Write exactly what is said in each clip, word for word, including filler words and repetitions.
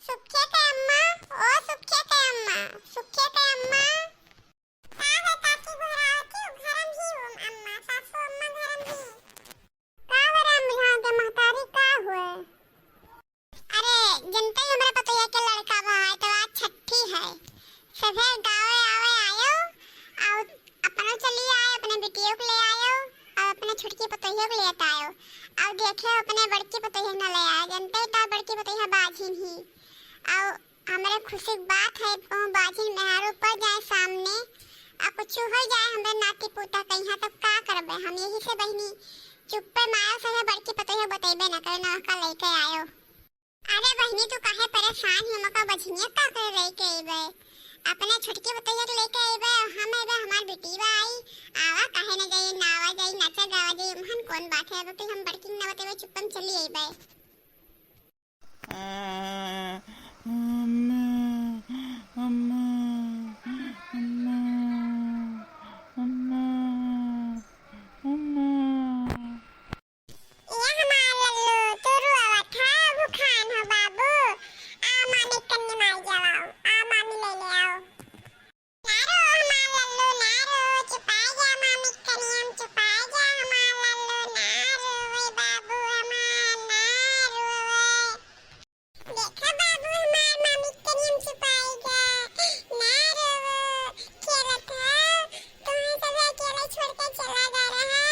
सुखे के अम्मा, ओ सुखे के अम्मा, सुखे के अम्मा। का है काकी गोहरावत ही? घरम ही हूँ अम्मा, सासू अम्मा घरम ही। का हो राम बिहान के महतारी, का हुए? अरे, जनते ही हमरा पतोहिया के लड़का बा, तो आज छठी है। सभे गावे आवे आयो, और अपनो चली आए, अपने बिटियों के ले आयो, और अपने छोटकी पतोहियों के लेत आयो, और देखे अपने बड़की पतोहिया न ले आए। जनते ही तो बड़की पतोहिया बाझिन ही, और हमरे खुशी के बात है, कहूँ बाझिन मेहरारू पड़ जाए सामने, आ कुछ हो जाए हमरे नाती पोता कहिया, तो का करबे हम? यही से बहिनी चुप्पे मारो, सभे बड़की पतोहिया बतैबे न करे, न ओका लेके आयो। अरे बहिनी, तू काहे परेशान ही? हमका बझिनिया का करे लेके अइबे? अपने छोटकी पतोहिया के लेके अइबे, हम अइबे, हमार बेटी बा आई, आवा काहे न जाई, नावा जाई, नाचा गावा जाई, उहन कौन बात है? अब हम बड़की न बतैबे, चुप्पम चली अइबे। अम्मा, अम्मा, अम्मा, अम्मा, अम्मा। ए हमार लल्लू, तू रोवत है, भुखान हो बाबू। आ मामी कन्नी मार जाओ, आ मामी ले ले आओ। ना रो हमार लल्लू, ना रो, चुपाई जा मामी कनी, हम चुपाई जा हमार लल्लू, ना रोवे बाबू हमार, ना रोवे। देखा बाबू हमार, मामी कनी हम चुपाई जा, ना रोवो, खेलत हो, तुम्हें सब अकेले छोड़ के चला जा रहा,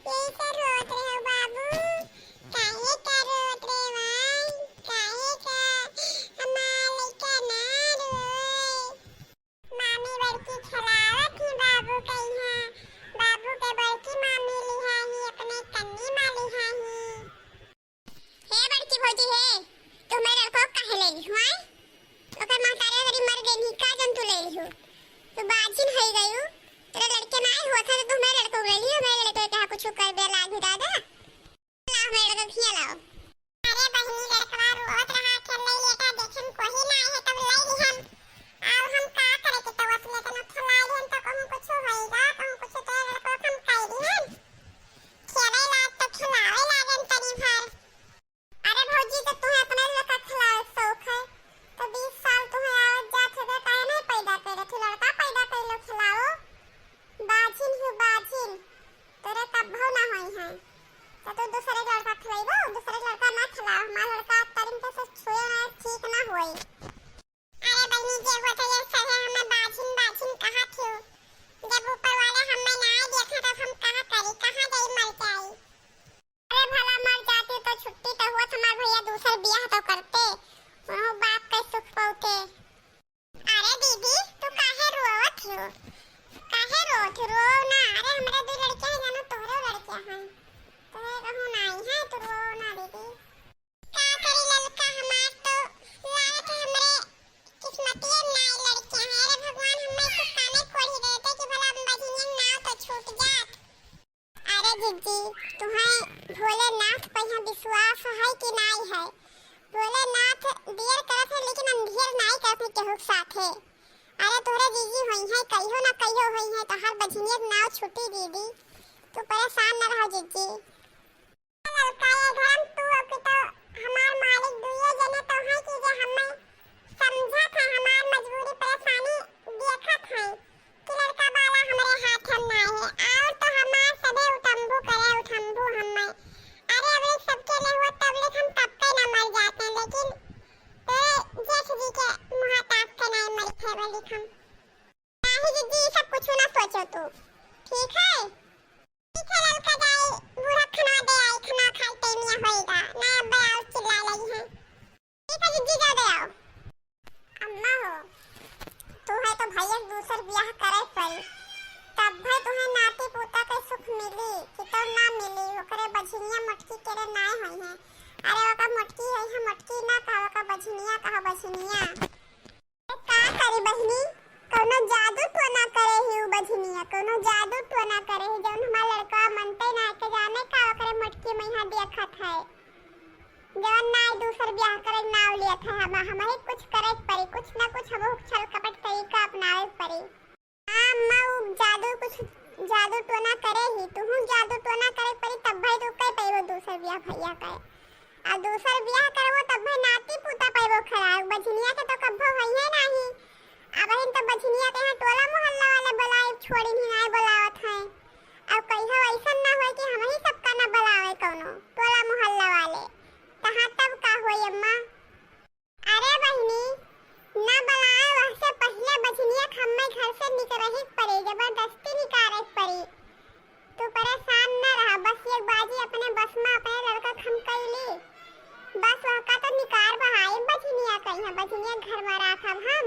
यही से रोत रहो बाबू, काहे का रोत रहे भाई, काहे का हमार लइका ना रोए। मामी बड़की खेलावत ही बाबू के इहाँ। बाबू के बड़की मामी लिहा ही, अपने कन्नी माँ लिहा ही। हे बड़की भौजी हे, तू हमरे लड़को काहे ले लिहू, आय? ओकर महतारी ओकरी मर गई नहीं, का जन तू ले लिहू? तू बाझिन होई गयू, तोरे लड़के नाई हुआ था, तो तू हमरे लड़को ले लिहू, हमरे लड़के के कुछ कर दे लागी दादा। लाओ, हमरे लड़का के खिया लाओ। अरे बहिनी, लड़कवा रोवत रहा, खेल ले लेटा, देखन कोई ना आए है, तब ले लिहन। और हम का करे के, तब असले के न खिला लिहन, तो कहूँ कुछ होएगा, कहूँ कुछ तो लड़को हम कह दिहन। खेले ला तो खिलावे लागन तनी भर। अरे भौजी, तो तुम्हें अपने लड़का खिलावे के शौक है, तो बीस साल तुम्हें आवत जात है, तो काहे नहीं पैदा करे, फिर लड़का पैदा कर लो, खिलाओ। बाझिन हूँ, बाझिन, तोरे कब्बो ना होई है। तो तू दूसरे के लड़का खिलाइबो, दूसरे के लड़का ना खिलाओ, हमार लड़का तरिन के से छुए ना, ठीक ना होई। अरे बहिनी, जे होत है ये सब है, हमें बाझिन, बाझिन कहा थियो। जब ऊपर वाला हमें ना देखे, तब हम कहाँ करी, कहाँ जाई मर जाई। अरे भला मर जाती तो छुट्टी तो हुआ, हमार भैया दूसर बियाह तो करते, वहाँ बाप के सुख पौते। अरे दीदी, तू काहे रोवत हो? काहे रोवत हो? रो ना। अरे, हमरे दो लड़कियां हैं, जानो तोहरे लड़कियां हैं। तोहरे कहूँ नाई है, तू रो ना दीदी। का करी ललका, हमार तो लागत है हमरे किस्मतिये में नाई लड़कियां हैं। अरे भगवान, हमें कुछ काने कोढ़ी देते कि भला हम बझिनिया नाव तो छूट जात। अरे जिज्जी, तुहें भोलेनाथ पे यहाँ विश्वास है कि नाई है? भोलेनाथ देर करत है, लेकिन अंधेर नाई करत है केहू के साथे। अरे तोहरे जिज्जी होई है, कहियो ना कहियो होई है, तोहार बझिनिया के नाव छूटी दीदी। तू परेशान न रहो जिज्जी। ललका, ये घर में तू अउर के तो हमार मालिक दुइये जने तो हैं कि जे हमें समझत है, हमार मजबूरी परेशानी देखत है कि लड़का वाला हमरे हाथ में ना है, और तो हमार सभे उठम्भू करे, उठम्भू हमें। अरे, अबले सबके ले हुआ तबले हम तब के ना मर जाते, लेकिन तेरे जेठ जी के मुँह ताक के नहीं मर थे बोली हम। नहीं दीदी, ये सब कुछ ना सोचो तू, ठीक है? ठीक है ललका, जाई बूढ़ा खाना दे आई, खाना खाई टेमिया होएगा ना, अब और चिल्ला लगी है। ठीक है जिज्जी, जा दे आओ। अम्मा हो, तू है तो भैया दूसर बियाह करे पड़ी, तब भाई तुम्हें नाती पोता के सुख मिली कि तो ना मिली, ओकरे बझिनिया मोटकी केरे नाय होई है। अरे ओका मोटकी है, है मोटकी ना कहो, ओका बझिनिया कहो, बझिनिया। का करी बहिनी, कौनो जादू टोना करे ही उ बझिनिया, कौनो जादू टोना करे ही, जौन हमार लड़का मनते ना के जाने का ओकरे मोटकी मैहा देखत है। जवन नाय दूसर बियाह करे नाव लियत है, हम, हमही कुछ करे के पड़ी, कुछ ना कुछ हमहू छल कपट तरीका अपनावे के पड़ी। हाँ, अम्मा, उ जादू कुछ, जादू टोना करे ही, तुहू जादू टोना करे के पड़ी, तब भाई तू कह पइबो दूसर बियाह भैया का। आ दूसर बियाह करबो, तब भाई नाती पोता पइबो खराए, बझिनिया के तो कब्बो होइहे नाही। अबहिन तो बझिनिया के यहाँ टोला मोहल्ला वाले बुलाए छोड़िन ही नाही बुलावत हैं। अब कहियो ऐसन ना होए कि हमही सबका ना बुलावे कौनो टोला मोहल्ला वाले। तहाँ तब का होई अम्मा? अरे बहिनी, ना बुलाए वहसे पहिले बझिनिया के हम्मे घर से निकरही के पड़ी, जबरदस्ती निकारे के पड़ी। तू परेशान न रहा, बस एक बाजी अपने बस में अपने लड़का के हम कइली। बस वहका तो निकार बहाई बझिनिया कइहाँ, बझिनिया घर में राखब हम।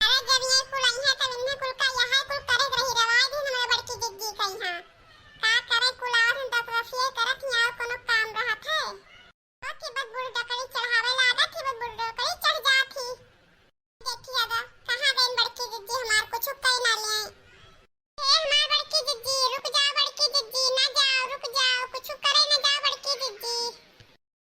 अरे जब ये कुल अइहे तब इन्हें कुल का यहाँ कुल करे के रही, रवाई दिन हमरे बड़की जिज्जी कइहाँ। का करे कुल आवत हैं दस रसिए करत ही और कोनो काम रहत है। तो थिबत बूढ़ डकरी चढ़ावे लागत, थिबत बूढ़ डकरी चढ़ जात ही। देखिए अब कहाँ गई बड़की जिज्जी, हमार कुछ कह ना लिए। ए हमार बड़की जिज्जी, रुक जाओ बड़की जिज्जी, ना जाओ, रुक जाओ, कुछ करे ना जाओ बड़की जिज्जी।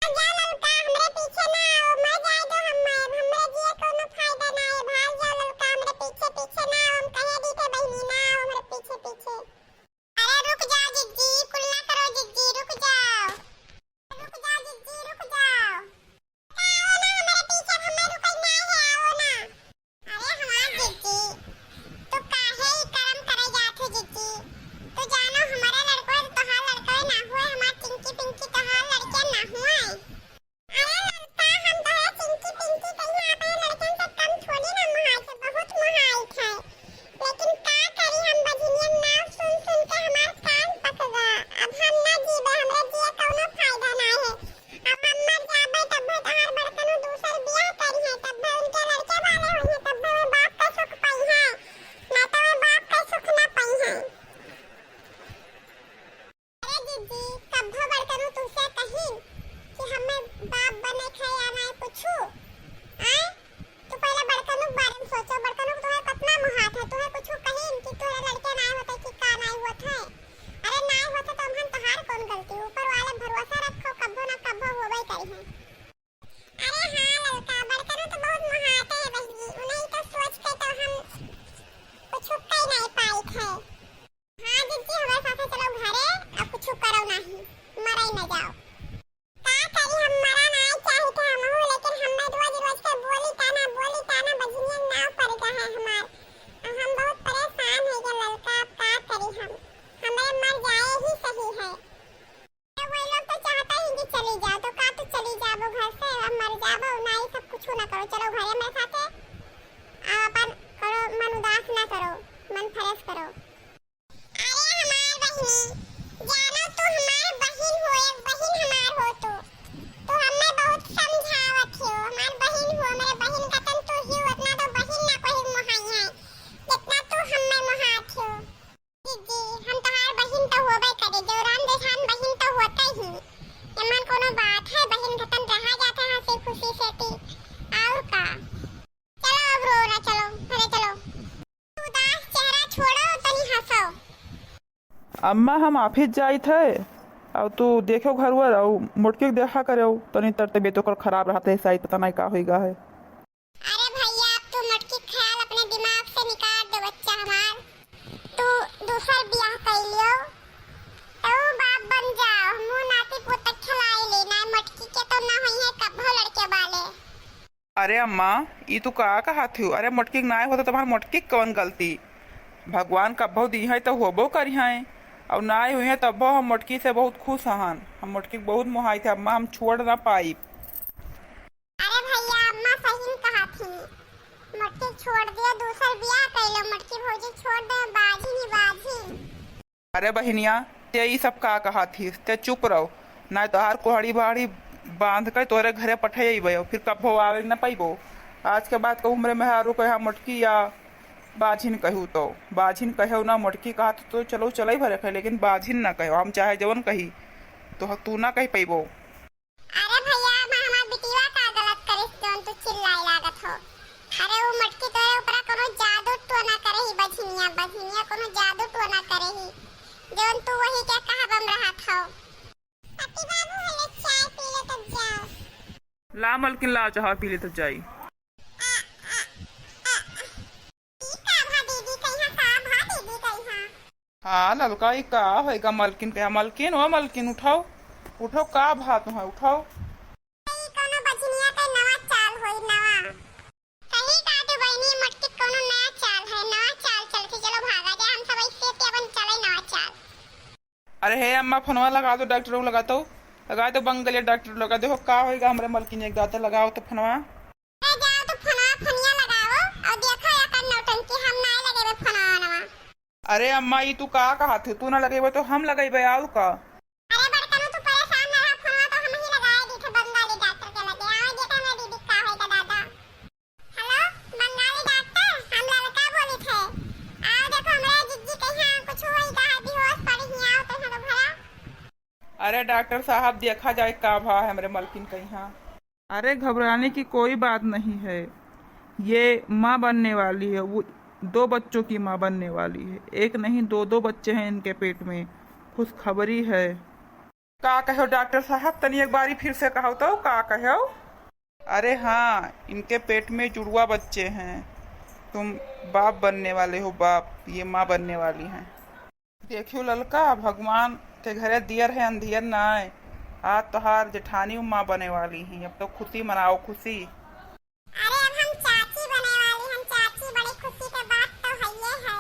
ना जाओ ललका, हमरे पीछे ना आओ, मर जाए दो हम, हमरे जिए कोनो फायदा ना है, भाग जाओ ललका, हमरे पीछे पीछे ना आओ, हम कहे दी थे बहिनी ना आओ, हमरे पीछे पीछे। अरे रुक जाओ जिज्जी, कुल ना करो जिज्जी, रुक जाओ। रुक जाओ जिज्जी, रुक जाओ। का हो ना, हमरे पीछे हमें रुकल ना है, आओ ना। अरे हमार जिज्जी, तू काहे ई करम करे जात हो जिज्जी? तू जानो हमारे लड़को है, तोहार लड़का है ना हुए, हमार चिंकी पिंकी तोहार लड़के ना हुए। अरे ललका, हम तोहरा चिंकी पिंकी कहिया अपने लड़कन से कम थोड़ी ना मोहाई थे, बहुत मोहाई थे। लेकिन का करी, हम बझिनियन नाव सुन सुन के हमार कान पक गया। अब हम ना जीबे, हमरे जिए कौनो फायदा ना है। हम मर जाबे तब तोहार बड़कनू दूसर बियाह करिहे, तब उनके लड़के वाले होइहे, तब वे बाप का सुख पइहे, ना तो वे बाप का सुख ना पइहे। अरे जिज्जी, कब्बो बड़कनू तुहसे कहिन कि हमें बाप बने के या नाय कुछु? आय? तू पहले बड़कनू के बारे में सोचो, बड़कनू तोहे कतना मोहात है, तोहे कुछु कहिन कि तोहरे लड़के नाय होते कि का नाय होत है? अरे नाय होते तो हमहन तोहार कौन गलती? ऊपर वाले भरोसा रखो, कब्बो ना कब्बो होबे करिहे। अरे हाँ ललका, बड़कनू तो बहुत मोहाते है बहिनी, उन्हीं का सोच के तो हम कुछ कह नहीं पाई थे। हाँ जिज्जी, हमारे साथे चलो घरे, अब कुछ करो नहीं, मरे न जाओ। का करी, हम मरा नहीं चाहिए थे हमहू, लेकिन हमें रोज रोज के बोली ताना, बोली ताना बझिनिया नाव पड़ गया है हमार। अब हम बहुत परेशान है ये ललका, अब का करी हम, हमारे मर जाए ही सही है। तो वही लोग तो चाहता ही कि चली जाओ, तो का तू चली जाबो घर से, अब मर जाबो ना, ये सब कुछ ना करो, चलो घरे में खाते, आ, अपन करो, मन उदास ना करो, मन फ्रेश करो। अरे हमार बहिनी, जानो तू हमार बहिन हो, एक बहिन हमार हो तू, तू हमें बहुत समझावत हो, हमार बहिन हो, मेरे बहिन का तन तू ही हो, इतना तो बहिन ना कोई मोहाई है, जितना तू हमें मोहात हो। जिज्जी, हम तोहार बहिन तो होबे करे, देवरान जेठान बहिन तो होते ही। एमन कोनो बात है, बहिन के तन रहा जाता है हंसी खुशी से ती। और का? चलो अब रो ना, चलो, घरे चलो। उदास चेहरा छोड़ो, तनी हंसो। अम्मा, हम ऑफिस जाइत है, और तू देखो घर वर, और मोटकी के देखा करे, तनी तर तबियत ओकर खराब रहत है, शायद पता नहीं का होइगा है। अरे भैया, अब तू मोटकी ख्याल अपने दिमाग से निकाल दे बच्चा हमार। तू दूसर बियाह कर लियो, तो बाप बन जाओ, मुंह नाती पोते खिलाई ले ना, मोटकी के तो ना होई है कब्बो लड़के वाले। अरे अम्मा, ई तू का कहत हू? अरे मोटकी के नाय होता तो हमार मोटकी के कौन गलती? भगवान कब्बो दी है तो होबो करी हैं, और नाय हुई है तब्बो हम मोटकी से बहुत खुश हन। हम मोटकी के बहुत मोहाई थे अम्मा, हम छोड़ ना पाई। अरे भैया, अम्मा सही में कहा थी, मोटकी छोड़ दियो, दूसर बियाह कर लो, मोटकी भौजी छोड़ दे, बाझिन ही बाझिन। अरे बहिनिया, ते ई सब का कहा थी, ते चुप रहो, ना तोहार कोहड़ी बाड़ी बांध के तोरे घरे पठे अइबे, फिर कब्बो आवे न पइबो। आज के बाद कहू हमरे मेहरारू को यहाँ मोटकी या बाझिन कहू तो, बाझिन कहो ना मोटकी कहा तो, तो चलो चले भरे खे, लेकिन बाझिन ना कहो, हम चाहे जवन कही तो तू ना कह पइबो। अरे भैया, अब हमार बिटिया का गलत करिस जौन तू चिल्लाए लागत हो? अरे वो मोटकी तोरे ऊपरा कोनो जादू टोना करे ही बझिनिया, बझिनिया कोनो जादू टोना करे ही जौन तू वही के कहबम रहत हो। पति बाबू हले चाय पी ले तब जाओ। ला मलकिन ला चाह पी ले तब जाई। ई का भा दीदी कहिया, का भा दीदी कहिया? हाँ ललका, ई का होइगा मलकिन कहिया? मलकिन, ओ मलकिन उठाओ, उठो, का भा तुहैं, उठो। ई कौनो बजनिया के नवा चाल होई, नवा। सही कहा तू बहिनी, मोटकी कौनो नया चाल है, नवा चाल चलती। चलो भागा जाए, हम सब ऐसे थे, अपन चले नवा चाल। अरे हे अम्मा, फोनवा लगा दो, डॉक्टर लगा दो, लगा दो बंगलिया, डॉक्टर लगा दो। का होइगा हमरे मलकिन एक दादा, लगाओ तो फोनवा। ए, जाओ तो फोनवा, फोनिया लगाओ और देखो एकर नौटंकी, हम नाय लगेबे फोनवा नवा। अरे अम्मा, ई तू का कहत है? तू ना लगेबे तो हम लगेबे, और का? अरे बड़कनू, तू परेशान ना रहा, फोनवा तो हम ही लगाए दी थे बंगाली डॉक्टर के लगे। आओ देखा हमरे दीदी का होइगा दादा। हेलो, बंगाली डॉक्टर, हम ललका बोली थे। आओ देखो हमरे जिज्जी के यहाँ कुछ होइगा है, बेहोश पड़ी ही, आओ तो यहाँ तो भरा। अरे डॉक्टर साहब, देखा जाए का भा है हमरे मलकिन के यहाँ। अरे घबराने की कोई बात नहीं है, ये माँ बनने वाली है, वो दो बच्चों की माँ बनने वाली है। एक नहीं, दो दो बच्चे हैं इनके पेट में। खुशखबरी है। का कहो डॉक्टर साहब, तनी एक बारी फिर से कहो तो, का कहो? अरे हाँ, इनके पेट में जुड़वा बच्चे हैं। तुम बाप बनने वाले हो, बाप, ये माँ बनने वाली हैं। देखियो ललका, भगवान के घरे दियर है, अंधियर नाय। आज तोहार जेठानी माँ बने वाली ही, अब तो खुशी मनाओ, खुशी। अरे अब हम चाची बने वाली, हम चाची, बड़ी खुशी के बात तो हइये है।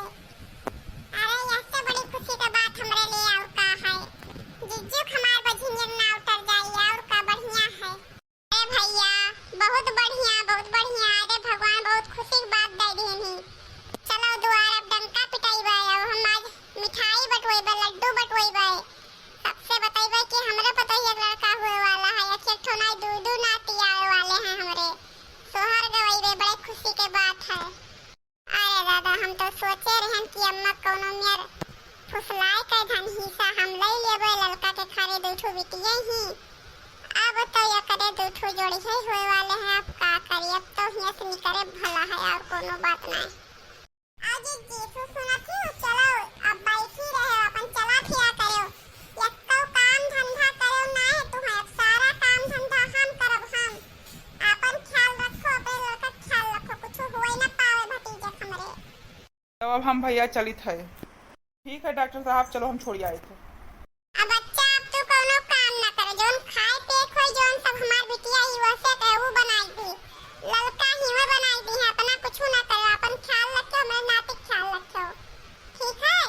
अरे यहसे बड़ी खुशी के बात हमरे लिए और का है? जिज्जू हमार बझिनियर ना उतर जाई, और का बढ़िया है। अरे भैया, बहुत बढ़िया, बहुत बढ़िया। अरे भगवान बहुत खुशी के बात दे दिहनी। चलो दुआर अब डंका पिटाइबे, अब हम आज मिठाई बटवइबे, लड्डू बटवइबे, सबसे बतइबे कि हमरे पतोहिया के लड़का हुए वाला है, एक एक ठो नाई, दू दू नाती आवे वाले हैं हमरे, सोहर गवइबे, बड़े खुशी के बात है। अरे दादा, हम तो सोचे रहन कि अम्मा कौनो मेर फुसलाए के धन हिस्सा हम ले लेबे, ललका के खाली दू ठो बिटिये ही। अब तो एकरे दू ठो जोड़ी है होए वाले हैं, अब का करी, अब तो हियाँ से निकरे भला है, और कोनो बात नहीं। अजी जी, तू सुनत ही हो, चलो, अब बैठी रहे, अपन चला फिरा करो, एक्को काम धंधा करो ना है तुम्हें, अब सारा काम धंधा हम करब हम। अपन ख्याल रखो, अपने लड़का के ख्याल रखो, कुछ होए ना पावे भतीजे हमरे। तब अब हम भैया चलित है। ठीक है डॉक्टर साहब, चलो हम छोड़ी आइत है। अब बच्चा, अब तू कौनो काम ना करे, जौन खाए पिए के होई, जौन सब हमार बिटिया ही वैसे कहे, ऊ बनाई दी, ललका ही वो बनाई दी है, अपना कुछ ना करे, अपन ख्याल रखो, हमरे नाती के ख्याल रखो, ठीक है?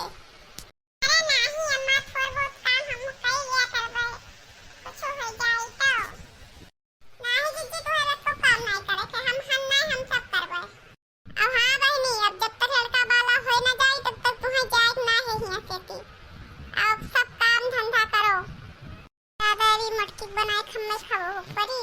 अरे नाही अम्मा, थोड़ बहुत काम हम कर लिया करबे, कुछ हो जाई तो। नाही जिज्जी, तोहरे को काम नहीं करे के, हम, हम नहीं, हम सब करबे। अब हाँ बहिनी, अब जब तक लड़का वाला होए ना जाई, तब तक तुहें जाए के ना है हियाँ से की। अब सब काम धंधा करो। दादा, अभी मटकी बनाए के हमें खाओ परी।